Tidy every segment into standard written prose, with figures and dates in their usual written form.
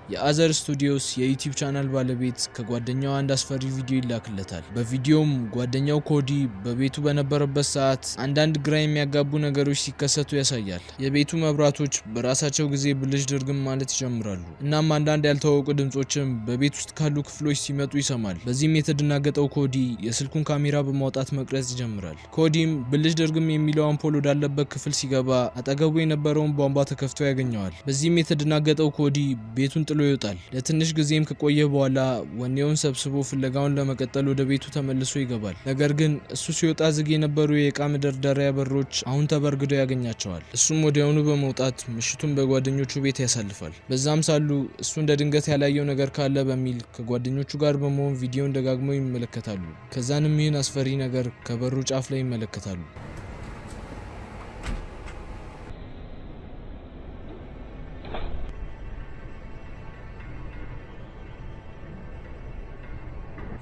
የአዘር ስቱዲዮስ የዩቲዩብ ቻናል ባለቤት ከጓደኛው አንድ አስፈሪ ቪዲዮ ይላክለታል። በቪዲዮም ጓደኛው ኮዲ በቤቱ በነበረበት ሰዓት አንዳንድ ግራ የሚያጋቡ ነገሮች ሲከሰቱ ያሳያል። የቤቱ መብራቶች በራሳቸው ጊዜ ብልጭ ድርግም ማለት ይጀምራሉ። እናም አንዳንድ ያልታወቁ ድምጾችም በቤት ውስጥ ካሉ ክፍሎች ሲመጡ ይሰማል። በዚህም የተደናገጠው ኮዲ የስልኩን ካሜራ በማውጣት መቅረጽ ይጀምራል። ኮዲም ብልጭ ድርግም የሚለው አምፖል ወዳለበት ክፍል ሲገባ አጠገቡ የነበረውን ቧንቧ ተከፍቶ ያገኘዋል። በዚህም የተደናገጠው ኮዲ ቤቱን ጥሎ ይወጣል። ለትንሽ ጊዜም ከቆየ በኋላ ወኔውን ሰብስቦ ፍለጋውን ለመቀጠል ወደ ቤቱ ተመልሶ ይገባል። ነገር ግን እሱ ሲወጣ ዝግ የነበሩ የእቃ መደርደሪያ በሮች አሁን ተበርግደው ያገኛቸዋል። እሱም ወዲያውኑ በመውጣት ምሽቱን በጓደኞቹ ቤት ያሳልፋል። በዛም ሳሉ እሱ እንደ ድንገት ያላየው ነገር ካለ በሚል ከጓደኞቹ ጋር በመሆን ቪዲዮን ደጋግመው ይመለከታሉ። ከዛንም ይህን አስፈሪ ነገር ከበሩ ጫፍ ላይ ይመለከታሉ።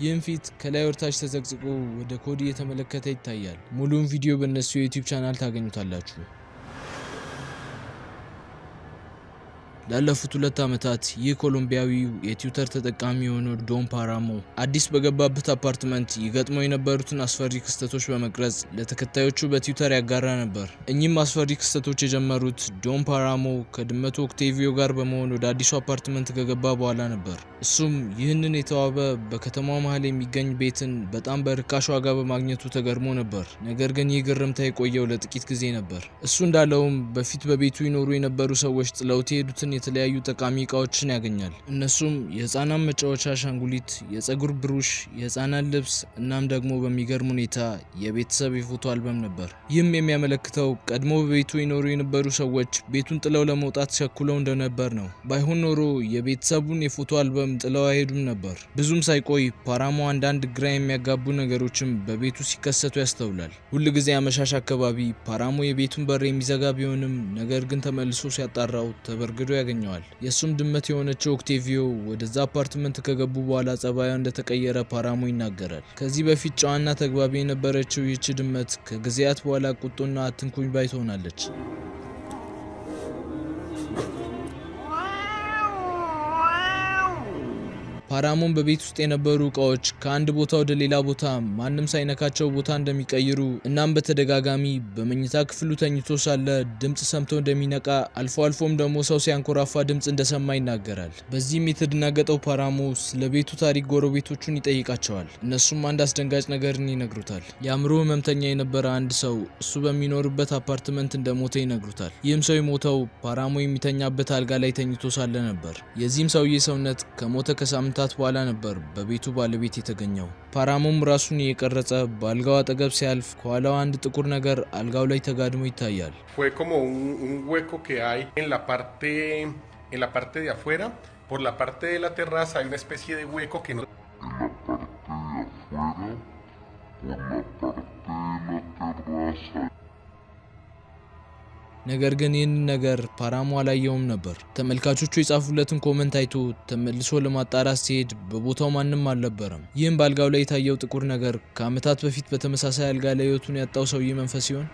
ይህም ፊት ከላይ ወደታች ተዘቅዝቆ ወደ ኮዲ እየተመለከተ ይታያል። ሙሉውን ቪዲዮ በእነሱ የዩቲዩብ ቻናል ታገኙታላችሁ። ላለፉት 2 ዓመታት ይህ ኮሎምቢያዊው የትዊተር ተጠቃሚ የሆነው ዶን ፓራሞ አዲስ በገባበት አፓርትመንት ይገጥመው የነበሩትን አስፈሪ ክስተቶች በመቅረጽ ለተከታዮቹ በትዊተር ያጋራ ነበር። እኚህም አስፈሪ ክስተቶች የጀመሩት ዶን ፓራሞ ከድመቱ ኦክቴቪዮ ጋር በመሆን ወደ አዲሱ አፓርትመንት ከገባ በኋላ ነበር። እሱም ይህንን የተዋበ በከተማው መሀል የሚገኝ ቤትን በጣም በርካሽ ዋጋ በማግኘቱ ተገርሞ ነበር። ነገር ግን ይህ ግርምታ የቆየው ለጥቂት ጊዜ ነበር። እሱ እንዳለውም በፊት በቤቱ ይኖሩ የነበሩ ሰዎች ጥለውት የሄዱትን የተለያዩ ጠቃሚ እቃዎችን ያገኛል። እነሱም የህፃናት መጫወቻ አሻንጉሊት፣ የፀጉር ብሩሽ፣ የህፃናት ልብስ እናም ደግሞ በሚገርም ሁኔታ የቤተሰብ የፎቶ አልበም ነበር። ይህም የሚያመለክተው ቀድሞ በቤቱ ይኖሩ የነበሩ ሰዎች ቤቱን ጥለው ለመውጣት ቸኩለው እንደነበር ነው። ባይሆን ኖሮ የቤተሰቡን የፎቶ አልበም ጥለው አይሄዱም ነበር። ብዙም ሳይቆይ ፓራሞ አንዳንድ ግራ የሚያጋቡ ነገሮችም በቤቱ ሲከሰቱ ያስተውላል። ሁል ጊዜ አመሻሽ አካባቢ ፓራሞ የቤቱን በር የሚዘጋ ቢሆንም ነገር ግን ተመልሶ ሲያጣራው ተበርግዶ ያገኘዋል። የእሱም ድመት የሆነችው ኦክቴቪዮ ወደዛ አፓርትመንት ከገቡ በኋላ ጸባዩ እንደተቀየረ ፓራሞ ይናገራል። ከዚህ በፊት ጨዋና ተግባቢ የነበረችው ይህች ድመት ከጊዜያት በኋላ ቁጡና አትንኩኝ ባይ ትሆናለች። ፓራሞን በቤት ውስጥ የነበሩ እቃዎች ከአንድ ቦታ ወደ ሌላ ቦታ ማንም ሳይነካቸው ቦታ እንደሚቀይሩ እናም በተደጋጋሚ በመኝታ ክፍሉ ተኝቶ ሳለ ድምፅ ሰምቶ እንደሚነቃ፣ አልፎ አልፎም ደግሞ ሰው ሲያንኮራፋ ድምፅ እንደሰማ ይናገራል። በዚህም የተደናገጠው ፓራሞ ስለ ቤቱ ታሪክ ጎረቤቶቹን ይጠይቃቸዋል። እነሱም አንድ አስደንጋጭ ነገርን ይነግሩታል። የአእምሮ ህመምተኛ የነበረ አንድ ሰው እሱ በሚኖርበት አፓርትመንት እንደሞተ ይነግሩታል። ይህም ሰው የሞተው ፓራሞ የሚተኛበት አልጋ ላይ ተኝቶ ሳለ ነበር። የዚህም ሰውዬ ሰውነት ከሞተ ከሳምንታት በኋላ ነበር በቤቱ ባለቤት የተገኘው። ፓራሞም ራሱን እየቀረጸ በአልጋው አጠገብ ሲያልፍ ከኋላው አንድ ጥቁር ነገር አልጋው ላይ ተጋድሞ ይታያል። Fue como un hueco que hay en la parte de afuera. Por la parte de la terraza hay una especie de hueco que no En la parte de afuera, por la parte de la terraza. ነገር ግን ይህንን ነገር ፓራሞ አላየውም ነበር። ተመልካቾቹ የጻፉለትን comment አይቶ ተመልሶ ለማጣራት ሲሄድ በቦታው ማንም አልነበረም። ይህም በአልጋው ላይ የታየው ጥቁር ነገር ከዓመታት በፊት በተመሳሳይ አልጋ ላይ ሕይወቱን ያጣው ሰውዬ መንፈስ ይሆን?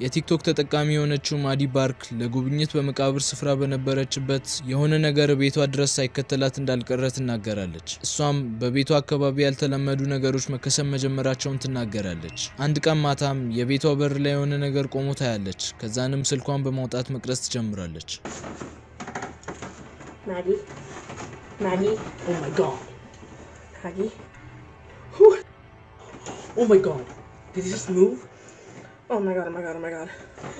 የቲክቶክ ተጠቃሚ የሆነችው ማዲ ባርክ ለጉብኝት በመቃብር ስፍራ በነበረችበት የሆነ ነገር ቤቷ ድረስ ሳይከተላት እንዳልቀረ ትናገራለች። እሷም በቤቷ አካባቢ ያልተለመዱ ነገሮች መከሰት መጀመራቸውን ትናገራለች። አንድ ቀን ማታም የቤቷ በር ላይ የሆነ ነገር ቆሞ ታያለች። ከዛንም ስልኳን በማውጣት መቅረጽ ትጀምራለች። Maggie? Maggie? Oh my God. Maggie? Who? Oh my God. Did he just move? Oh my God, oh my God, oh my God.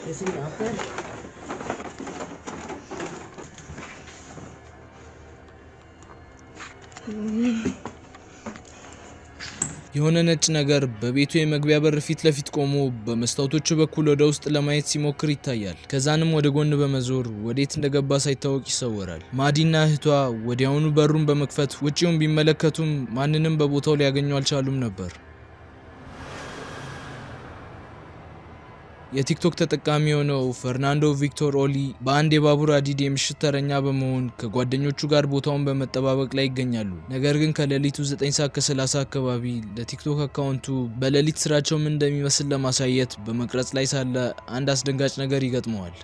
Is he out there? የሆነ ነጭ ነገር በቤቱ የመግቢያ በር ፊት ለፊት ቆሞ በመስታወቶቹ በኩል ወደ ውስጥ ለማየት ሲሞክር ይታያል። ከዛንም ወደ ጎን በመዞር ወዴት እንደገባ ሳይታወቅ ይሰወራል። ማዲና እህቷ ወዲያውኑ በሩን በመክፈት ውጪውን ቢመለከቱም ማንንም በቦታው ሊያገኙ አልቻሉም ነበር። የቲክቶክ ተጠቃሚ የሆነው ፈርናንዶ ቪክቶር ኦሊ በአንድ የባቡር ሀዲድ የምሽት ተረኛ በመሆን ከጓደኞቹ ጋር ቦታውን በመጠባበቅ ላይ ይገኛሉ። ነገር ግን ከሌሊቱ 9 ሰዓት ከ30 አካባቢ ለቲክቶክ አካውንቱ በሌሊት ስራቸው ምን እንደሚመስል ለማሳየት በመቅረጽ ላይ ሳለ አንድ አስደንጋጭ ነገር ይገጥመዋል።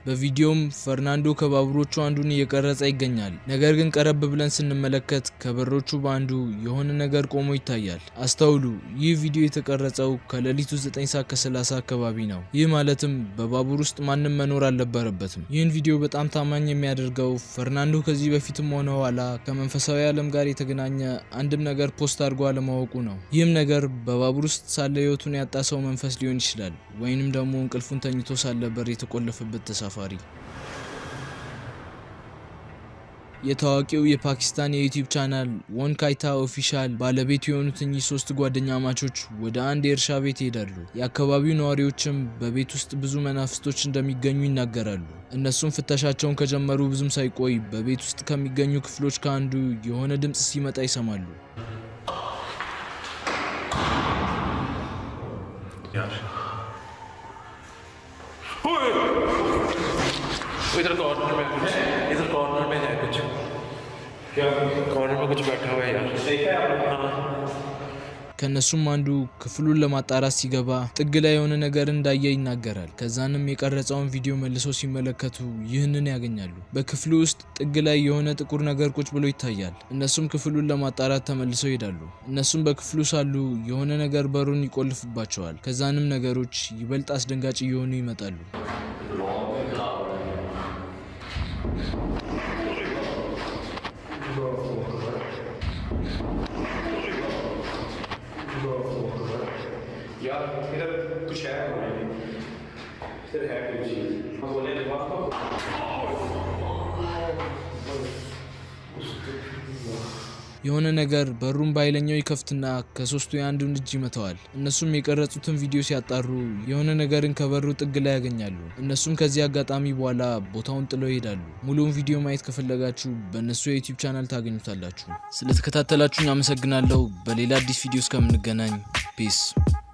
በቪዲዮም ፈርናንዶ ከባቡሮቹ አንዱን እየቀረጸ ይገኛል። ነገር ግን ቀረብ ብለን ስንመለከት ከበሮቹ በአንዱ የሆነ ነገር ቆሞ ይታያል። አስተውሉ፣ ይህ ቪዲዮ የተቀረጸው ከሌሊቱ 9 ሰዓት ከ30 አካባቢ ነው። ይህ ማለትም በባቡር ውስጥ ማንም መኖር አልነበረበትም። ይህን ቪዲዮ በጣም ታማኝ የሚያደርገው ፈርናንዶ ከዚህ በፊትም ሆነ ኋላ ከመንፈሳዊ ዓለም ጋር የተገናኘ አንድም ነገር post አድርጎ አለማወቁ ነው። ይህም ነገር በባቡር ውስጥ ሳለ ህይወቱን ያጣ ሰው መንፈስ ሊሆን ይችላል፣ ወይንም ደግሞ እንቅልፉን ተኝቶ ሳለ በር የተቆለፈበት ተሳፋሪ። የታዋቂው የፓኪስታን የዩቲዩብ ቻናል ወንካይታ ኦፊሻል ባለቤት የሆኑት እኚህ ሶስት ጓደኛማቾች ወደ አንድ የእርሻ ቤት ይሄዳሉ። የአካባቢው ነዋሪዎችም በቤት ውስጥ ብዙ መናፍስቶች እንደሚገኙ ይናገራሉ። እነሱም ፍተሻቸውን ከጀመሩ ብዙም ሳይቆይ በቤት ውስጥ ከሚገኙ ክፍሎች ከአንዱ የሆነ ድምፅ ሲመጣ ይሰማሉ። इधर कॉर्नर में कुछ, इधर कॉर्नर में है कुछ। कॉर्नर में कुछ बैठा हुआ है यार। हाँ। ከእነሱም አንዱ ክፍሉን ለማጣራት ሲገባ ጥግ ላይ የሆነ ነገር እንዳየ ይናገራል። ከዛንም የቀረጸውን ቪዲዮ መልሰው ሲመለከቱ ይህንን ያገኛሉ። በክፍሉ ውስጥ ጥግ ላይ የሆነ ጥቁር ነገር ቁጭ ብሎ ይታያል። እነሱም ክፍሉን ለማጣራት ተመልሰው ይሄዳሉ። እነሱም በክፍሉ ሳሉ የሆነ ነገር በሩን ይቆልፍባቸዋል። ከዛንም ነገሮች ይበልጥ አስደንጋጭ እየሆኑ ይመጣሉ። यार, इधर कुछ है, इधर है कोई चीज। हम बोले आपको। የሆነ ነገር በሩን በኃይለኛው ይከፍትና ከሶስቱ የአንዱን እጅ ይመታዋል። እነሱም የቀረጹትን ቪዲዮ ሲያጣሩ የሆነ ነገርን ከበሩ ጥግ ላይ ያገኛሉ። እነሱም ከዚህ አጋጣሚ በኋላ ቦታውን ጥለው ይሄዳሉ። ሙሉውን ቪዲዮ ማየት ከፈለጋችሁ በእነሱ የዩቲዩብ ቻናል ታገኙታላችሁ። ስለተከታተላችሁኝ አመሰግናለሁ። በሌላ አዲስ ቪዲዮ እስከምንገናኝ peace።